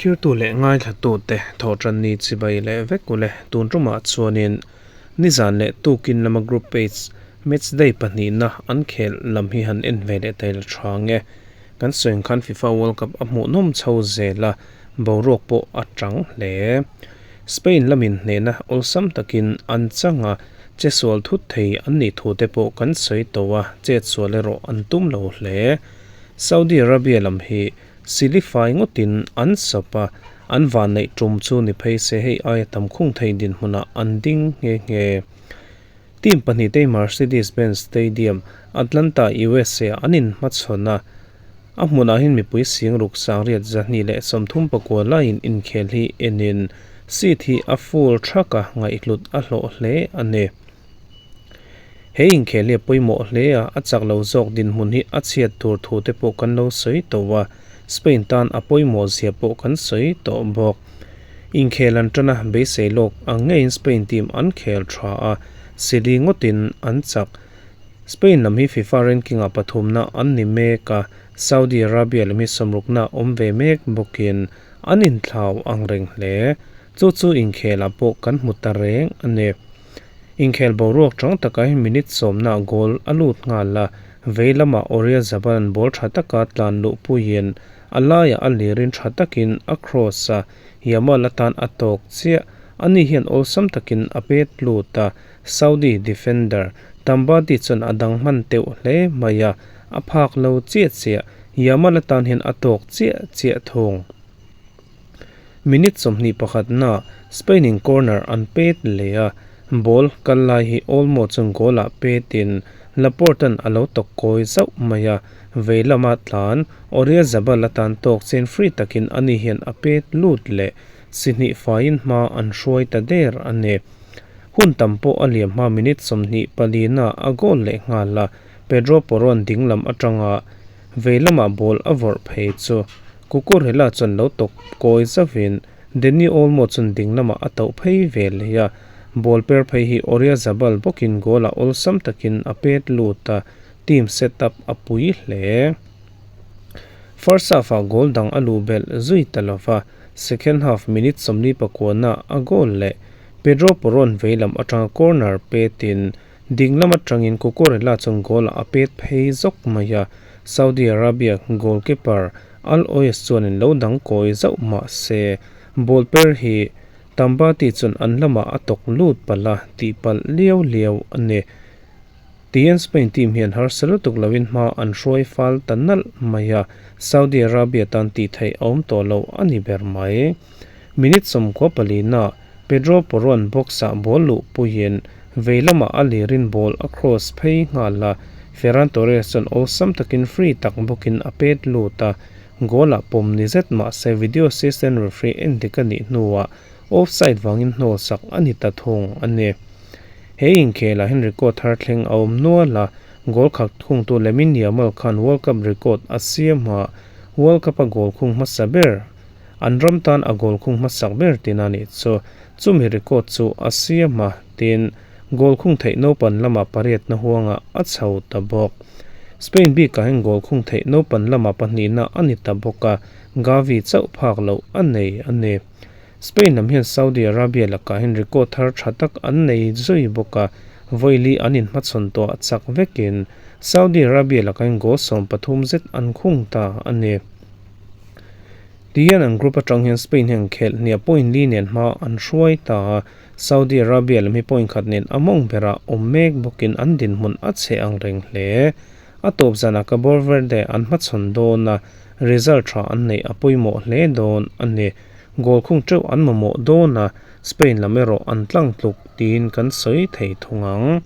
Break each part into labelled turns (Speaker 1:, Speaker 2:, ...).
Speaker 1: Thirtu leh ngaithlatute thawhtanni chibai leh vek ule tun tumah chuanin nizan leh tukin lama Group H match day pahnihna an khel lam hi han en ve leh ta ila tha ang e. Kan sawi ang khan FIFA World Cup a hmuhnawm chho zel a, boruak pawh a tang hle. Spain lamin hnehna awlsam takin an chang a, chesual thut thei an nih thu te pawh kan sawi tawh a, chetsual erawh an tum lo hle. Saudi Arabia lam hi Silifai ngawtin an sawp a, an vanneih tum chu ni phei se hei aia tam khung thei dinhmunah an ding nghe nghe. Team pahnihte Mercedes-Benz Stadium, Atlanta, USA ah an inhmachhawn a, a hmunah hian mipui sing ruk sangriat 239 laiin inkhel hi enin seat hi a full thak a, ngaihhlut a hlawh hle a ni. He inkhel hi a pawimawh hle a, a chak lo zawk dinhmun hi a chhiat tur thu te pawh kan lo sawi tawh a, Spain tan a pawimawh zia pawh kan sawi tawh bawk. Inkhel an tan a, beisei lawk ang ngeiin Spain team an khel tha a, sili ngawtin an chak. Spain lam hi FIFA ranking ah pathumna an ni mek a, Saudi Arabia lam hi sawmrukna awm ve mek bawkin an inthlau ang reng hle. Chu chu inkhelah pawh kan hmu ta reng a ni. Inkhel boruak tang takah hian minute sawmna goal a lut nghal a, vei lamah Oyarzabal an ball tha taka tlan luh puiin a laiah a lirin tha takin a cross a, Yamal atan a tawk chiah. Ani hian awlsam takin a pet lut a, Saudi defender Tambati chuan a dang hman teuh hle mai a, a phak lo chiah chiah. Yamal atan hian a tawk chiah chiah thung. Minute 21 na Spain in corner an pet leh a, ball kal lai hi Olmo chuan goal ah petin Laporte an a lo tawk kawi zauh mai a, vei lama tlan Oyarzabal atan tawk chen free takin ani hian a pet lut leh si hnih faiin hma an hruai ta der a ni. Hun tam pawh a liam hma minute 24 na a goal leh nghal a, Pedro Porro an dinglam atanga vei lamah ball a vawrh phei chu Cucurella chuan lo tawk kawi zauhin Dani Olmo chuan ding lamah a tauh phei ve leh a, ball per phei hi Oyarzabal bawkin goal ah awlsam takin a pet lut a, team set up a pui hle. First half ah goal dang a luh belh zui ta lova, second half minute 49 a goal leh Pedro Porro an vei lam atanga corner petin Ding lam atangin Cucurella chuan goal ah a pet phei zawk mai a, Saudi Arabia goalkeeper Al Owais chuanin lo dang kawi zauh mah se, ball per hi Tambati chuan an lamah a tawk lut palh a tih palh liau liau a ni. Tihian Spain team hian harsa lutuk loin hma an hruai fal ta nalh mai a, Saudi Arabia tan tih theih a awm tawh lo a ni ber mai. Minute 94 na Pedro Porro-a'n box-ah ball luh puiin vei lamah a lirin ball a cross phei nghal a, Ferran Torres chuan awlsam takin free tak bawkin a pet lut a, goal-ah pawm ni zet mah se video assistant referee en dik a nih hnuah offside vangin hnawl sak a ni ta thung a ni. He inkhelah hian record thar thleng a awm nual a, goal khat khungtu Lamine Yamal khan World Cup record a siam a, World Cup-a goal khung hmasa ber An ram tan a goal khung hmasak ber tin a nih chu. Chumi record chu a siam a, tin, goal khung theih naupan lamah pariatna huangah a chho ta bawk. Spain bikah hian goal khung theih naupan lamah pahnihna a ni ta bawk a, Gavi chauh phak loh a nei a ni. Spain lam hian Saudi Arabia lakah hian record thar tha tak an nei zui bawk a, vawili an inhmachhawn tawh chak vekin Saudi Arabia lakah hian goal 13 zet an khung ta a ni. Tihian an group atang hian Spain hian khelh hniah point li nen hma an hruai ta a, Saudi Arabia lam hi point khat nen a mawng berah awm mek bawkin an dinhmun a chhe ang reng hle. A tawp zanah Cabo Verde an hmachhawn dawn a, result tha an neih a pawimawh hle dawn a ni. Goal khung teuh an mamawh dawn a, Spain lam erawh an tlang tluk tiin kan sawi thei thung ang.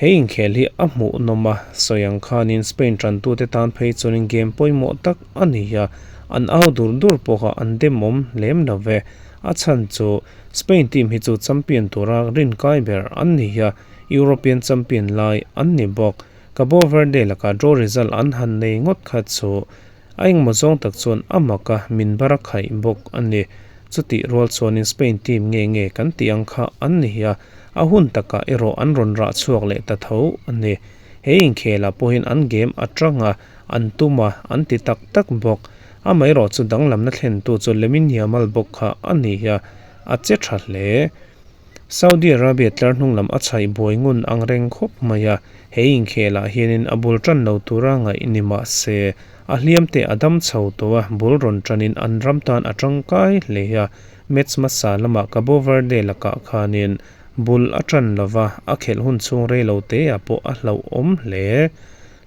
Speaker 1: He inkhel hi a hmuhnawm a, sawi ang khanin Spain tantute tan phei chuanin game pawimawh tak a ni a, an au dur dur pawha an demawm lem lo ve. A chhan chu Spain team hi chu champion tura rinkai ber an ni a, European champion lai an ni bawk. Cabo Verde lakah draw result an han nei ngawt kha chu a engmaw zawng tak chuan a mak a, min bar a khaih bawk a ni. Chutih rual chuanin Spain team nge nge kan tih ang kha an ni a, a hun takah erawh an rawn rah chhuak leh ta tho a ni. He inkhelah pawhin an game a tang a, an tum a, an ti tak tak bawk. Amaherawhchu danglamna thlentu chu Lamine Yamal bawk kha a ni a, a che tha hle. Saudi Arabia tlar hnung lam a chhaih buai ngun ang reng khawp mai a, he inkhelah hianin a bul tan lo tura ngaih ni mah se, a hliam te a dam chho tawh a, bul rawn tanin an ram tan a tangkai hle a, match hmasa lamah Cabo Verde lakah khanin bul a tan lo va, a khelh hun chhung rei lo teah pawh a hlauhawm hle.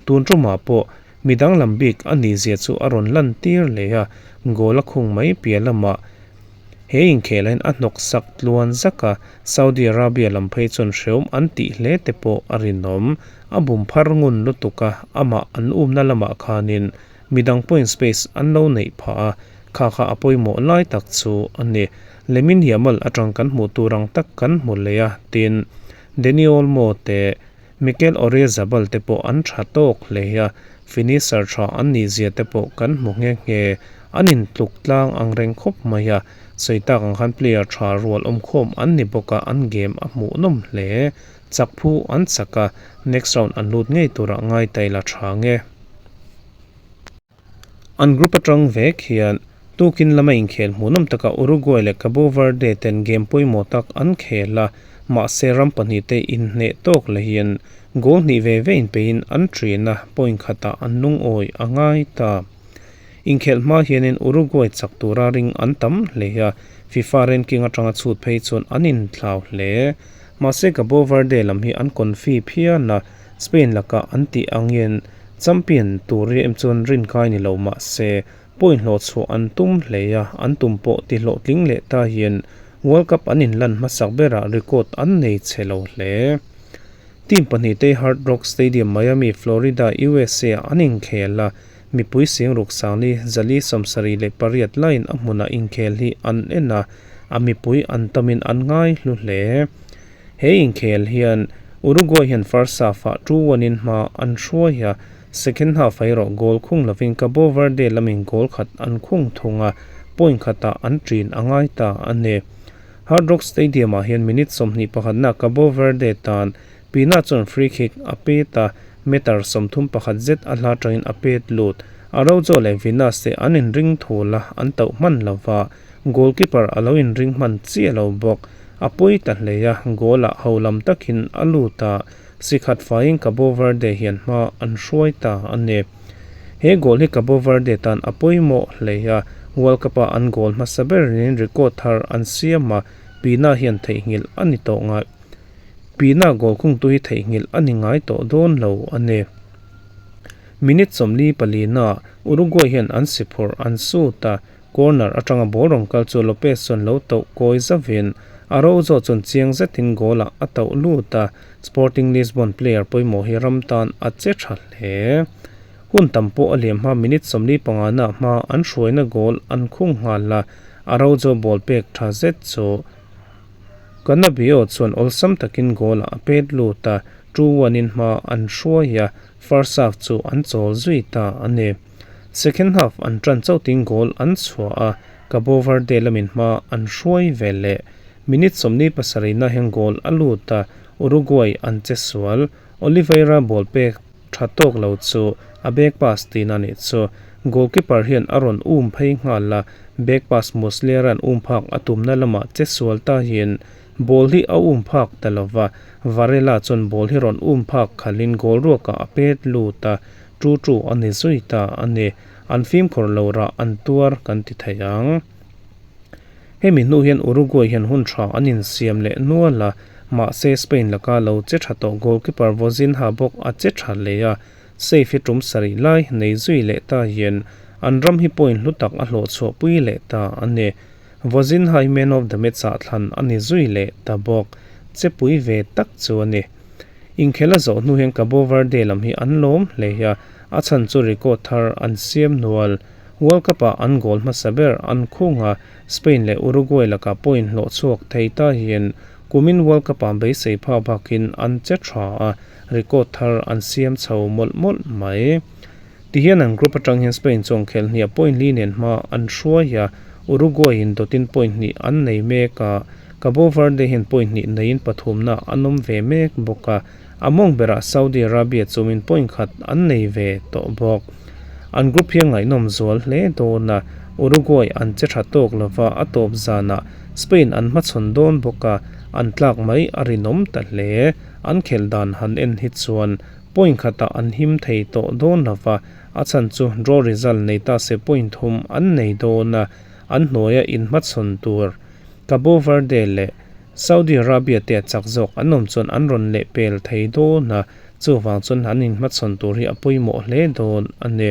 Speaker 1: Tun tumah pawh mi danglam bik a nihzia chu a rawn lantir leh a, goal a khung mai piah lamah He inkhelhin a hnawk sak tluan zak a, Saudi Arabia lam phei chuan hreawm an tih hle te pawh a rinawm. A bum phar ngun lutuk a, amah an umna lamah khanin midang pawhin space an lo neih phah a, kha kha a pawimawh lai tak chu a ni. Lamine Yamal atang kan hmuh tur ang tak kan hmu leh a, tin, Dani Olmo te Mikel Oyarzabal te pawh an tha tawk hle a, finisher tha an nih zia te pawh kan hmu nghe nghe. An intluk tlang ang reng khawp mai a, sawi tak ang khan player tha rual awmkhawm an ni bawk a, an game a hmuhnawm hle. Chak phu an chak a, next round an lut ngei turah ngai ta ila tha nge. An group atang vek hian tukin lama inkhel hmuhnawm takah Uruguay leh Cabo Verde ten game pawimawh tak an khel a, mahse ram pahnihte inhneh tawk lehin goal hnih ve ve inpeihin an ṭin a, point khatah an lungawi a ngai ta. Inkhelh hma hianin Uruguay chak tura ring an tam hle a, FIFA ranking atanga chhut phei chuan an inthlau hle. Mahse Cabo Verde lam hi an confi phian a, Spain lakah an tih angin Champion tur em chuan rinkai ni lo mah se, point hlawhchhuah an tum hle a, an tum pawh ti hlawhtling leh ta hian World Cup an inlan hmasak berah record an nei chhe lo hle. Team pahnihte Hard Rock Stadium, Miami, Florida, USA ah an inkhel a, mipui singruk sangli 478 laiin a hmunah inkhel hi an en a, a mipui an tamin an ngai hlu hle. He inkhel hian Uruguay hian first half-ah 2-1 in hma an hruai a, second half-ah erawh goal khung lovin Cabo Verde lamin goal khat an khung thung a, point khatah an ṭin a ngai ta a ni. Hard Rock Stadium-ah hian minute 21 na Cabo Verde tan Pina chuan free kick a pet a, meter 31 zet a hla atangin a pet lut. Araujo leh Vinas te an inring thul a, an tauh hman lova, goalkeeper a lo inring hman chiah lo bawk. A pawi ta hle a, goal ah ho lam takin a lut a, si khat faiin Cabo Verde hian hma an hruai ta a ni. He goal hi Cabo Verde tan a pawimawh hle a, World Cup a an goal hmasa berin record thar an siam a, Pina hian theihnghilh a ni tawh ngai. Pina goal khungtu hi theihnghilh a ni ngai tawh dawn lo a ni. Minute 44 na Uruguay hian an si phawrh an sut a, Corner atanga ball rawn kal chu Lopez chuan lo tauh kawi zavin Araujo chuan chiang zetin goal ah a tauh lut a, Sporting Lisbon player pawimawh hi ram tan a che tha hle. Hun tam pawh a liam hma minute 45 na hma an hruaina goal an khung nghal a, Araujo ball pek tha zet chu Cannabio chuan awlsam takin goal ah a pet lut a, 2-1 in hma an hruai a, first half chu an chawl zui ta a ni. Second half an ṭan chauhtin goal an chhuah a, Cabo Verde lamin hma an hruai ve leh. Minute 47 na hian goal a lut a, Uruguay an che sual. Oliveira ball pek ṭha tawk lo chu a back pass tihna a nih chu. Goalkeeper hian a rawn um phei nghal a, back pass Muslera-a'n um phak a tumna lamah che sual ta hian ball hi a um phak ta lo va, Varela chuan ball hi rawn um phak khalhin goal ruakah a pet lut a, Chu chu a ni zui ta a ni. An fimkhawr lo rah an tuar kan ti thei ang. Hemi hnu hian Uruguay hian hun tha an insiam leh nual a, mahse Spain laka lo che tha tawh goalkeeper Vozinha bawk a che tha leh a, save hi tum sarih lai nei zui leh ta hian an ram hi point hlu tak a hlawh chhuahpui leh ta a ni. Vozinha hi man of the match ah thlan a ni zui leh ta bawk. Chepui ve tak chu a ni. Inkhel a zawh hnu hian Cabo Verde lam hi an lawm hle a, a chhan chu record thar an siam nual. World Cup ah an goal hmasa ber an khung a, Spain leh Uruguay lakah point hlawh chhuak thei ta hian kumin World Cup ah beisei phak bakin an che tha a, record thar an siam chho mawlh mawlh mai. Tihian an group atang hian Spain chuan khelh hniah point li nen hma an hruai a, Uruguay in dawtin point hnih an nei mek a, Cabo Verde hian point hnih neiin pathumna an awm ve mek bawk a, a mawng berah Saudi Arabia chumin point khat an nei ve tawh bawk. An group hi a ngaihnawm zual hle dawn a, Uruguay an che tha tawk lova a tawp zanah Spain an hmachhawn dawn bawk a, an tlak mai a rinawm ta hle. An khelh dan han en hi chuan point khatah an him thei tawh dawn lova, a chhan chu draw result nei ta se point thum an nei dawn a, an hnuaia inhmachhawn tur Cabo Verde leh Saudi Arabia te a chak zawk an awm chuan an rawn leh pel thei dawn a, chuvang chuan an inhmachhawn tur hi a pawimawh hle dawn a ni.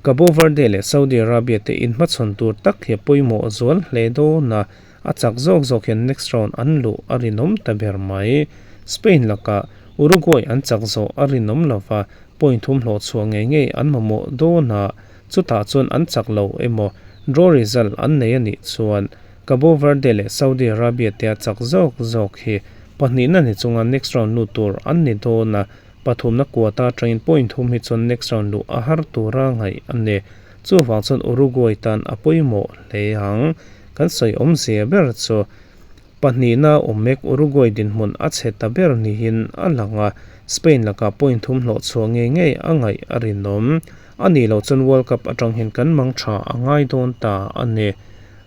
Speaker 1: Cabo Verde leh Saudi Arabia te inhmachhawn tur tak hi a pawimawh zual hle dawn a, a chak zawk zawk hian next round an luh a rinawm ta ber mai. Spain lakah Uruguay an chak zawh a rinawm lova, point thum hlawh chhuah ngei ngei an mamawh dawn a, chutah chuan an chak lo emaw draw result an nei a nih chuan Cabo Verde leh Saudi Arabia te a chak zawk zawk hi pahnihna ni chunga next round lut tur an ni dawn a, pathumna quota atangin point thum hi chuan next round luh a har tura ngaih a ni. Chuvang chuan Uruguay tan a pawimawh hle ang. Kan sawi awmzia ber chu Pahnihna awm mek Uruguay dinhmun a chhe ta ber niin a lang a, Spain lakah point thum hlawh chhuah ngei ngei a ngaih a rinawm. A nih loh chuan World Cup atang hian kan mang tha a ngai dawn ta a ni.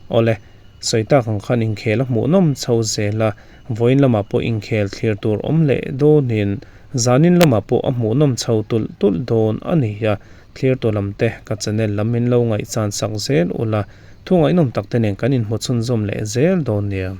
Speaker 1: Awle, sawi tak ang khan inkhel a hmuhnawm chho zel a, vawiin lamah pawh inkhel thlir tur awm leh dawnin zanin lamah pawh a hmuhnawm chho tulh tulh dawn a ni a, thlir tu lam te ka channel lam min lo ngaihchan sak zel ula, Thu ngaihnawm tak te nen kan inhmu chhunzawm leh zel dawn nia.